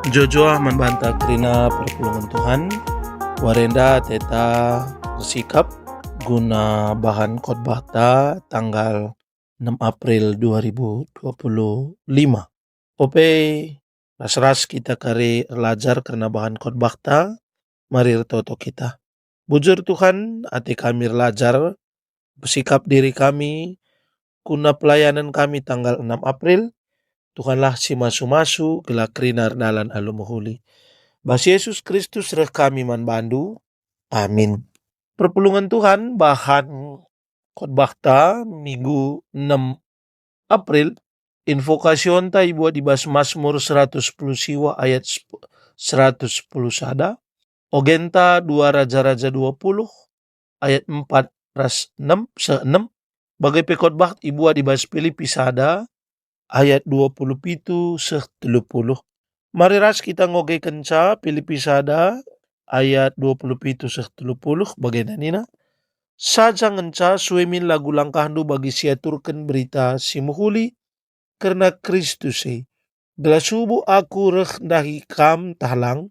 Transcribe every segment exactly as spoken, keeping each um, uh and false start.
Jojoah man banta kerina perpulungen Tuhan, warenda teta ersikap guna bahan khotbahta tanggal enam April dua ribu dua puluh lima. Ope ras-ras kita kari erlajar kerna bahan khotbahta, mari ertoto kita. Bujur Tuhan, ate kami erlajar, besikap diri kami, guna pelayanan kami tanggal enam April. Tuhanlah si masu-masu, gelah kerina erdalan alu mehuli. Bas Jesus Kristus reh kami man bandu. Amin. Perpulungen Tuhan, bahan khotbahta minggu enam April, invokasionta ibuat i bas Masmur seratus sepuluh siwa ayat sep-, seratus sepuluh sada, ogenta dua Raja-Raja dua puluh ayat empat ras enam, seh enam, bage pe khotbah ibuat i bas Pilipi sada ayat dua puluh pitu seh telu puluh. Mari ras kita ngogekenca Pilipi sada ayat dua puluh pitu seh telu puluh, bagenda nina, "Saja ngenca sue min lagu langkahndu bagi siaturken berita si mehuli kerna Kristus e. Gelah subuk aku reh ndahi kam tah lang,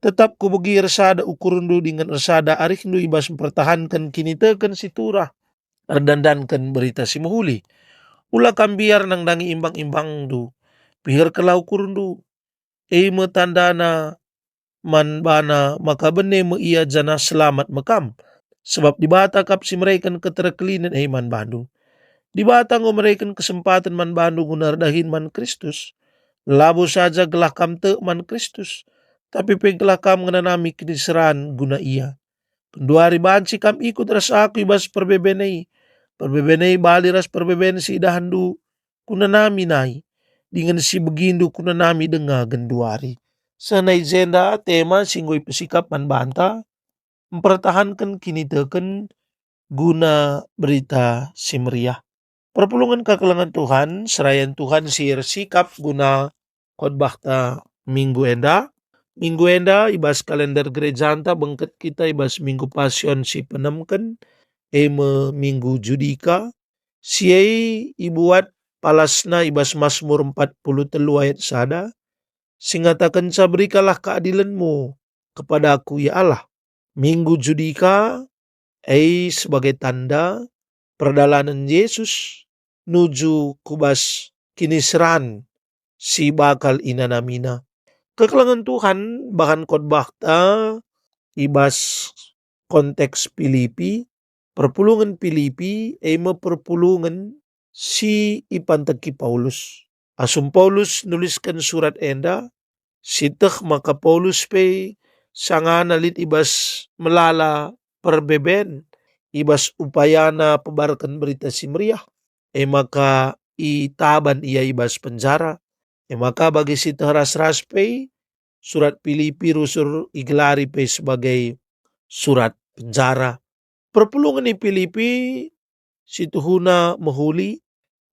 tetap kubegi ersada ukurndu dingen ersada arihndu i bas mpertahanken kiniteken si turah, erdandanken berita si mehuli. Ula kam mbiar nandangi imbang-imbangndu, piherkenlah ukurndu, e me tandana man bana maka bene me ia janah selamat me kam, sebab Dibata kap si mereken keterkelinen e man bandu. Dibata enggo mereken kesempaten man bandu guna erdahin man Kristus, labo saja gelah kam tek man Kristus, tapi pe gelah kam ngenanami kiniseran guna Ia. Genduari banci kam ikut ras aku i bas perbeben e. Perbeben e bali ras perbeben si idahenndu kunanami nai, dingen si begindu kunanami denga genduari." Seh nai jenda tema si enggo ipesikap man banta, mpertahanken kiniteken guna Berita Si Meriah. Perpulungen kekelengen Tuhan, serayan Tuhan si ersikap guna khotbahta minggu enda. Minggu enda i bas kalender gerejanta bengket kita i bas Minggu Pasion si penemken, e me Minggu Judika, si e ibuat palasna i bas Masmur empat puluh telu ayat sada, si ngatakenca, "Berikanlah keadilenmu kepadaku, ya Allah." Minggu Judika, e sebagai tanda perdalanen Yesus nuju ku bas kiniseran si bakal inanamina. Kekelengen Tuhan, bahan khotbahta i bas konteks Pilipi, perpulungen Pilipi, e me perpulungen si ipanteki Paulus. Asum Paulus nulisken surat enda, sieteh maka Paulus pe sangana lit i bas melala perbeben, i bas upayana pebarken Berita Si Meriah, e maka itaban ia i bas penjara. E maka bagi sieteh ras-ras pe, surat Pilipi rusur igelari pe sebagai surat penjara. Perpulungen i Pilipi situhuna mehuli,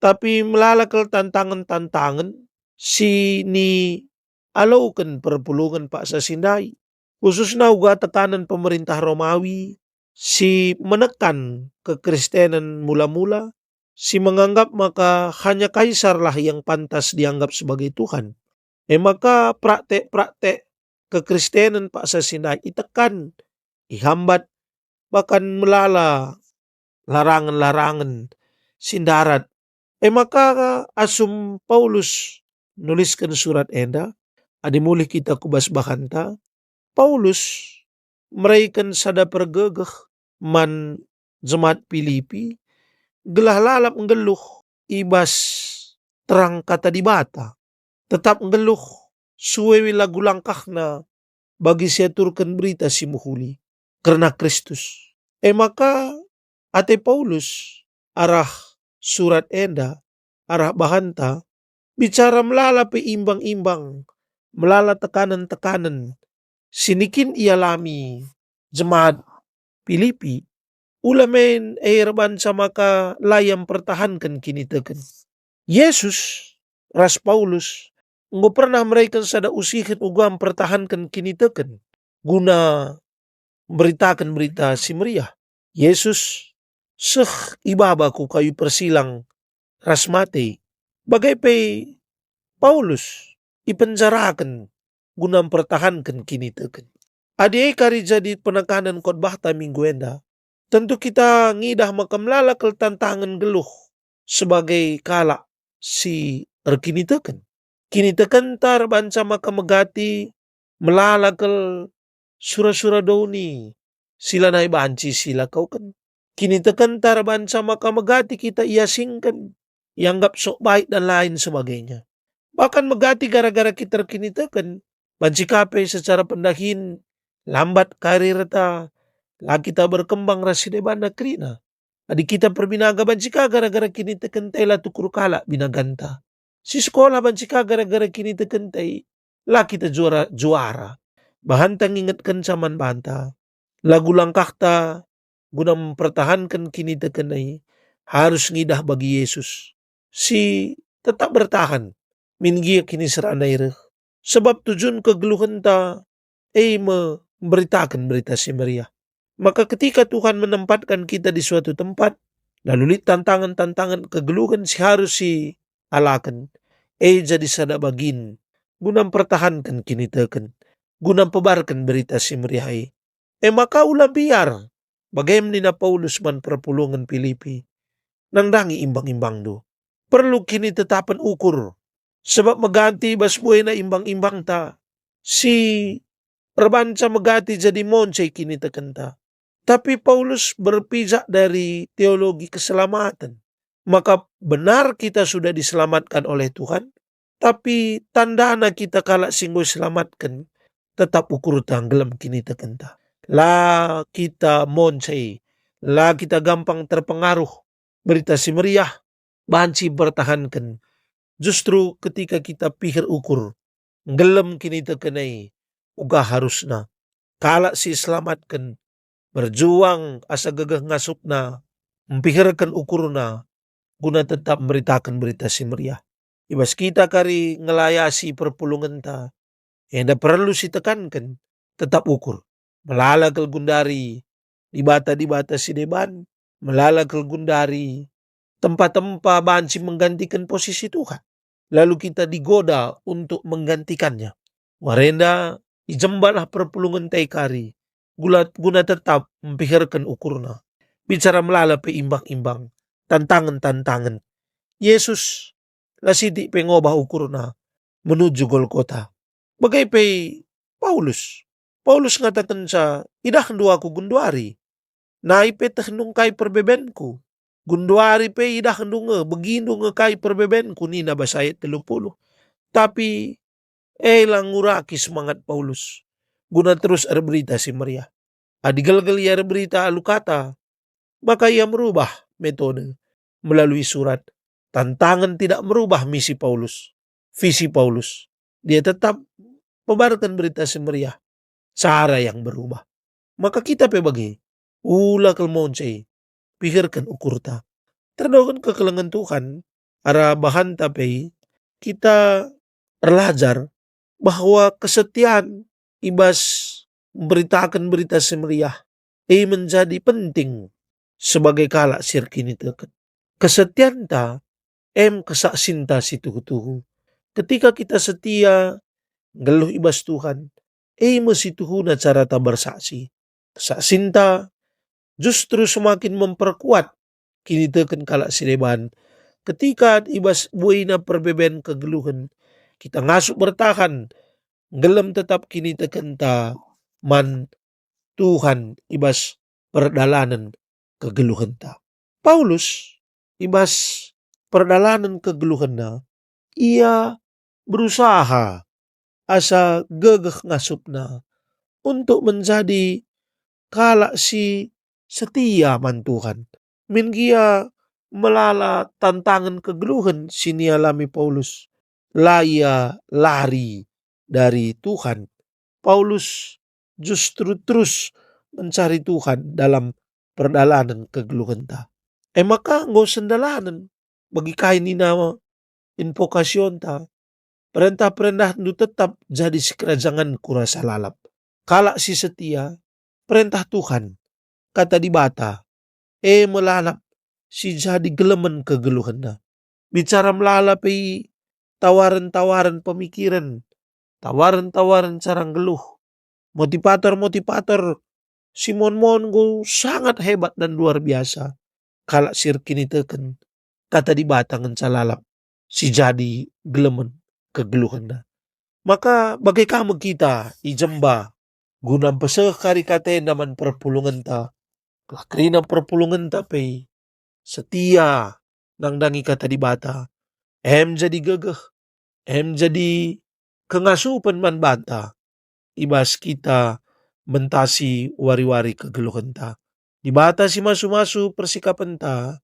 tapi melala kal tantangen-tantangen si nialoken perpulungen paksa si ndai, khususna uga tekanen pemerintah Romawi si menekan kekristenen mula-mula, si menganggap maka hanya Kaisarlah yang pantas dianggap sebagai Tuhan. E maka praktek-praktek kekristenen paksa si ndai itekan, ihambat, bahkan melala larangen-larangen si ndarat. E maka asum Paulus nulisken surat enda, adi mulih kita ku bas bahanta, Paulus mereken sada pergegeh man jemaat Pilipi, gelah lalap nggeluh i bas terang Kata Dibata, tetap nggeluh sue lagu langkahna bagi siaturken Berita Si Mehuli kerna Kristus. E maka ate Paulus arah surat enda, arah bahanta, bicara melala pe imbang-imbang, melala tekanen-tekanen si nikin ialami jemaat Pilipi, ula men e erbanca maka la ia mpertahanken kiniteken. Yesus ras Paulus enggo pernah mereken sada usihen uga mpertahanken kiniteken guna mberitaken Berita Si Meriah. Yesus seh ibaba ku kayu persilang ras mate. Bage pe Paulus ipenjaraken guna mpertahanken kiniteken. Adi e kari jadi penekanen khotbahta minggu enda, tentu kita ngidah maka melala kal tantangen geluh sebagai kalak si erkiniteken. Kinitekenta erbanca maka megati melala kal sura-sura doni si lanai banci silakauken. Kinitekenta erbanca maka megati kita iasingken, ianggap sok baik dan lain sebagainya. Bahkan megati gara-gara kita erkiniteken, banci ka pe secara pendahin lambat karirta, la kita berkembang ras si debanna kerina. Adi kita perbinaga banci ka gara-gara kinitekenta la tukur kalak binaganta. Si sekolah banci ka gara-gara kinitekenta la kita juara-juara. Bahanta ngingetkenca man banta, lagu langkahta guna mpertahanken kiniteken e harus ngidah bagi Yesus, si tetap bertahan min gia kiniserana e reh. Sebab tujun kegeluhenta e me mberitaken Berita Si Meriah. Maka ketika Tuhan menempatkan kita di suatu tempat, lalu lit tantangan-tantangan kegeluhen si harus sialaken, e jadi sada bagin guna mpertahanken kiniteken, guna mpebarken Berita Si Meriah e. E maka ula mbiar, bage me nina Paulus man perpulungen Pilipi, nandangi imbang-imbangndu. Perlu kinitetapen ukur, sebab megati bas buena imbang-imbangta, si erbanca megati jadi monce kinitekenta. Tapi Paulus berpijak dari teologi keselamaten, maka benar kita sudah diselamatkan oleh Tuhan, tapi tandana kita kalak si enggo iselamatken, tetap ukurta nggelem kinitekenta. La kita monce, la kita gampang terpengaruh. Berita Si Meriah banci mpertahanken. Justru ketika kita piher ukur, nggelem kiniteken e, uga harusna kalak si iselamatken berjuang asa gegeh ngasupna, mpiherken ukurna, guna tetap mberitaken Berita Si Meriah. I bas kita kari ngelayasi perpulungenta, enda perlu sitekanken, tetap ukur. Melala kal gundari dibata-dibata si deban, melala kal gundari tempa-tempa banci menggantiken posisi Tuhan. Lalu kita digoda untuk menggantikannya. Warenda ijembalah perpulungenta e kari, gula-, guna tetap mpiherken ukurna. Bicara melala pe imbang-imbang, tantangen-tantangen. Yesus la sitik pe ngobah ukurna menuju Golgota. Bage pe Paulus. Paulus ngatakenca, "Idahndu aku genduari. Nai pe tehndu kai perbebenku. Genduari pe idahndu nge, begindu nge kai perbebenku," nina bas ayat telu puluh. Tapi e la nguraki semangat Paulus guna terus erberita si meriah. Adi gelgel ia erberita alu kata, maka ia merubah metode melalui surat. Tantangan tidak merubah misi Paulus, visi Paulus. Dia tetap mebarkan berita si meriah, cara yang berubah. Maka kita pe bage, ula kal monce, piherken ukurta. Terdoken kekelengen Tuhan, arah bahanta pe kita erlajar bahwa kesetian i bas mberitaken Berita Si Meriah e menjadi penting sebagai kalak si erkiniteken. Kesetianta em kesaksinta si tuhu-tuhu. Ketika kita setia nggeluh i bas Tuhan, e me si tuhuna carata bersaksi. Kesaksinta justru semakin memperkuat kiniteken kalak si deban. Ketika i bas buena perbeben kegeluhen, kita ngasup bertahan, nggelem tetap kinitekenta man Tuhan i bas perdalanen kegeluhenta. Paulus i bas perdalanen kegeluhenna, ia berusaha asa gegeh ngasupna untuk menjadi kalak si setia man Tuhan. Min gia melala tantangen kegeluhen si nialami Paulus, la ia lari dari Tuhan. Paulus justru terus mencari Tuhan dalam perdalanen kegeluhenta. E maka enggo sendalanen bagi kai nina invokasionta, "Perentah-perentahndu tetap jadi sikerajangenku rasa lalap." Kalak si setia, perentah Tuhan, kata Dibata, e me lalap si jadi gelemen kegeluhenna. Bicara melala pe i tawaren-tawaren pemikiren, tawaren-tawaren cara nggeluh, motivator-motivator si mon-mon enggo sangat hebat dan luar biasa, kalak si erkiniteken Kata Dibata ngenca lalap si jadi gelemen kegeluhenna. Maka bage ka me kita i jemba guna mpeseh kari kata enda man perpulungenta, gelah kerina perpulungenta pe setia nandangi Kata Dibata, em jadi gegeh, em jadi kengasupen man banta i bas kita mentasi wari-wari kegeluhenta. Dibata si masu-masu persikapenta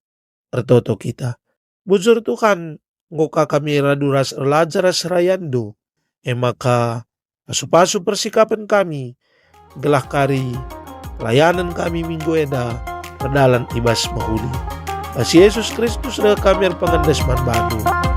ertoto kita. Bujur Tuhan, enggo ka kami radu ras erlajar ras serayanNdu, e maka pasu-pasu persikapen kami, gelah kari pelayanen kami minggu enda erdalan i bas mehuli. Bas Jesus Kristus reh kami erpengendes man baNdu.